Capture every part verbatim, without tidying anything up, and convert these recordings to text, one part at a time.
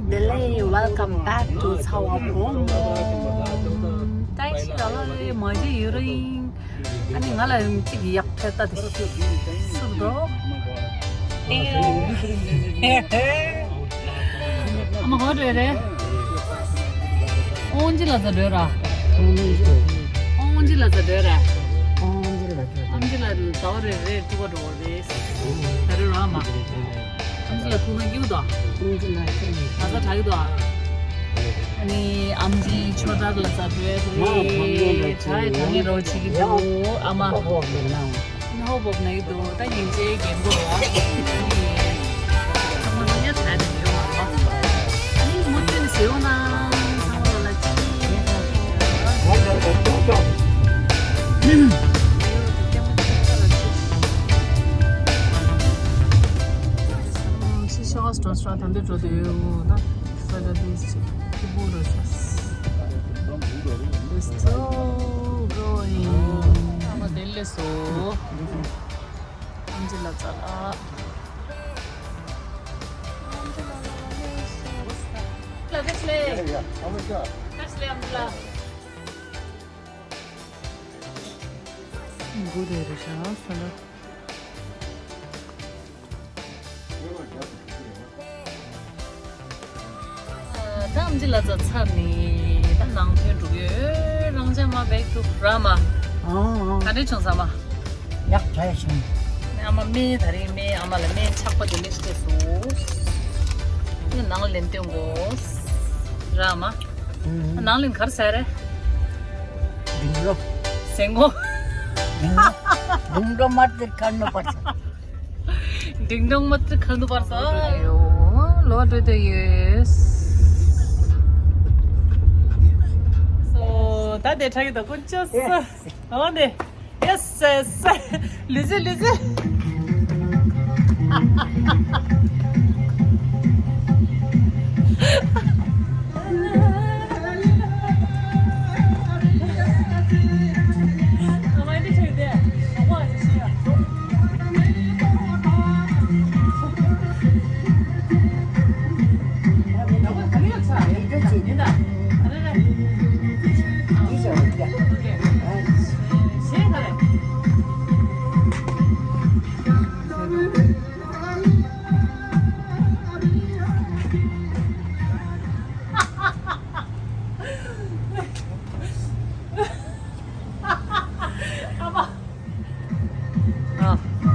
བདེ་ལེགས། Welcome back to ཚ་བ་བུ་མོ། ཏའི་ཤི་ར་ལ་ལེ་མ་ཇི་ཡུ་རིང་། ཨ་ནི་ང་ལ་གཅིག་ཡག་ཕྲད་ལྟ་དེ་ཤི་སུར་དོ། ཨ་མ་གོ་འདྲེ་རེད། ཨོང་ཅི་ལ་ཛ་འདྲེ་ར། ཨོང་ཅི་ལ་ཛ་འདྲེ་ར། ཨོང་ཅི་ལ་ཛ། ཨམ་ཅི་ལ་ཟླ་བ་རེ་རེ་ཐུག་པ་འགྲོ་བ་རེད། ད་རེ་ར་མ། ཨམ་ཅི་ལ་ཐུག་ན་སྐྱིད་དོ། ཨམ་ཅི་ལ་ཐུག་ན་ང་ཚ་དྲག་གི་འདུག་ཨ་ནི་ཨམ་ཅི་ཆོས་གྲྭ་ལ་ཙ་བོད་རེད། དྲ་ཡི་དྲ་ངེས་རོགས་བྱེད་ཀྱི་འདུག་ཨ་མ། ཧོ་ཧོ་ནི་ད་སྙིང་རྗེ་རྒན་པོ་ར། ཨ་ནི་ཚང་མ་ལ་ཡ་དྲ་དེ་ཡོད་མ་རེད། ཨ་ནི་མུ་མཐུད་ནས་ཟེར་བ་ན་ཚང་མ་ལ་ཅི། ཤི་ཤ་སི་ཊོ་སི་ཊ་ད་འདི་འགྲོ་དུས་ད་ས་ཆ་དེ་སྐྱིད་པོ་རེད་ཤག It's so growing. ཨ་མ་དེ་ལས་སོ། ཨམ་ཅི་ལ་ཙ་ལ། ཨམ་ཅི་ལ་ཙ་ལ་ལས་སོ། ལ་ཁ་ཤི་ལེ། ཁ་ཤི་ལེ་ཨམ་ཅི་ལ། གུ་རེ་རེ་ཤ་ས་ལ། ད་ཨམ་ཅི་ལ་ཙ་ཚར་ནི་ད་ནང་ཐོན་འགྲོ་གི་ཡོད། རང་ཅག་མ་བེག་ཏུ་ར་མ། ཨང་ཨང་། ག་འདྲས་བྱུང་ས་མ། ཡག་དྲག་བྱུང་། ཨ་མ་སྨན་ད་རིང་སྨན་ཨ་མ་ལ་སྨན་ཆག་པ་དེ་འདྲས་ཞིག་སྤྲད་སོང་། ནང་ལེན་སྟོན་དགོས་ར་མ། ནང་ལེན་གར་ཟེར་རེད། འབྲིང་ལོ། ཟེང་གོ། འབྲིང་ལོ། འབྲིང་ལོ་མ་དེ་ཁ་ནོ་པར་ས། འབྲིང་ལོ་མ་དེ་ཁ་ནོ་པར་ས། ཡོ། ལོ་འདྲེ་དེ་ཡོད། སོ། ད་དེ་ཁྲ་གི་ད་ཀུན་ཅོ་ས། ཨོ་ནེ། Yes, yes. ལུས་རྩལ། ལུས་རྩལ།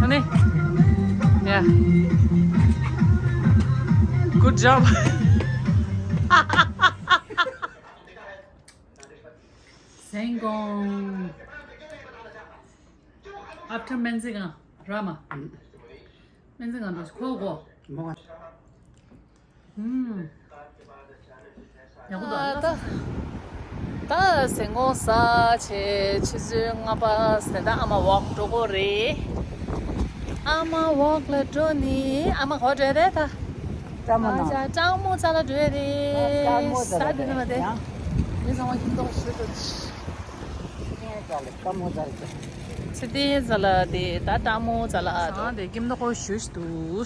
ཨ་ནི། Yeah. Good job. ཟེང་གོང་། After སྨན་རྩིས་ཁང་ར་མ། སྨན་རྩིས་ཁང་དུ་ཁོ་གོ། མོ། ཧུམ། ཡག་པོ་འདུག་ད། ད་ཟེང་གོང་ཟ་བྱས་ཆུ་ཚོད་ལྔ་པ་ཟེར་ད་ཨ་མ་ཝོག་འགྲོ་གོ་རེད། ཨ་མ་ཝོག་ལ་འགྲོ་ནི་ཨ་མ་གོ་འགྲོ་རེད་ད། སྤྲང་མོ་ནང་། ཨ་ཅག་སྤྲང་མོ་ཙ་ལ་འགྲོ་རེད། སྤྲང་མོ་ཙ་ལ་ས་དེ་ནི་མ་དེ། ཡང་། མི་ཚང་མ་ཁྱིམ་ཐོག་ཞུ་དུ། ཚེ་བརྟན་ཙ་ལ་དེ་ད་སྤྲང་མོ་ཙ་ལ་ཨ་ད་དེ་ཀིམ་ད་ཁོ་ཞུ་ཞུ་དུ།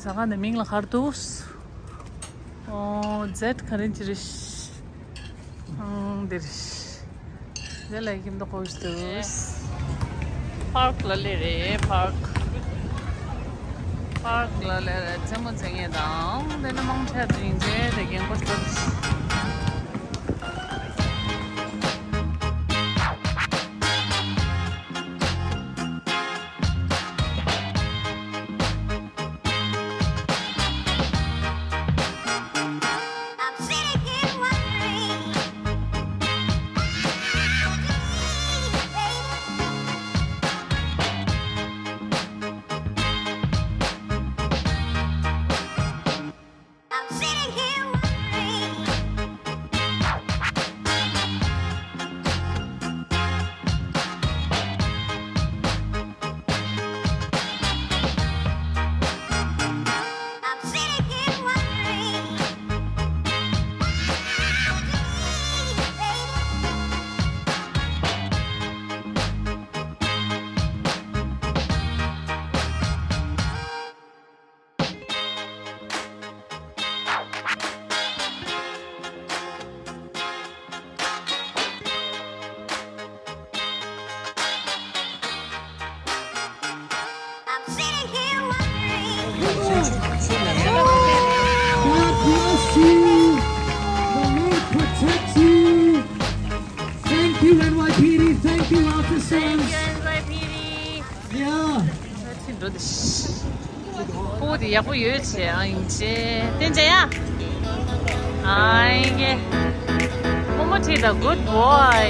ཟ་ཁང་དེ་མིང་ལ་ཁར་དུ། ཨོ་ཛེད་ག་རེ་ཅི་རེད། ཨང་དེ་རེད། དེ་ལ་ཀིམ་ད་ཁོ་ཞུ་དུ། པར་ཀ་ལ་ལེ་རེད་པར་ཀ། པར་ཀ་ལ་ལེ་རེད་རྩེད་མོ་རྩེ་མཁན་དང་དེ་ནི་མང་ཆེ་རིང་རྗེས་དེ་རྒན་པོ་ཞིག་འགྲོ་དེ། ཕྲུ་གུ་དེ་ཡག་པོ་ཡོད་ཟེར། ཨ་ཡིན་ཅེ། བསྟན་ཅེ་ཡ། ཨ་ཡིན་གེ། Momo Tida, good boy.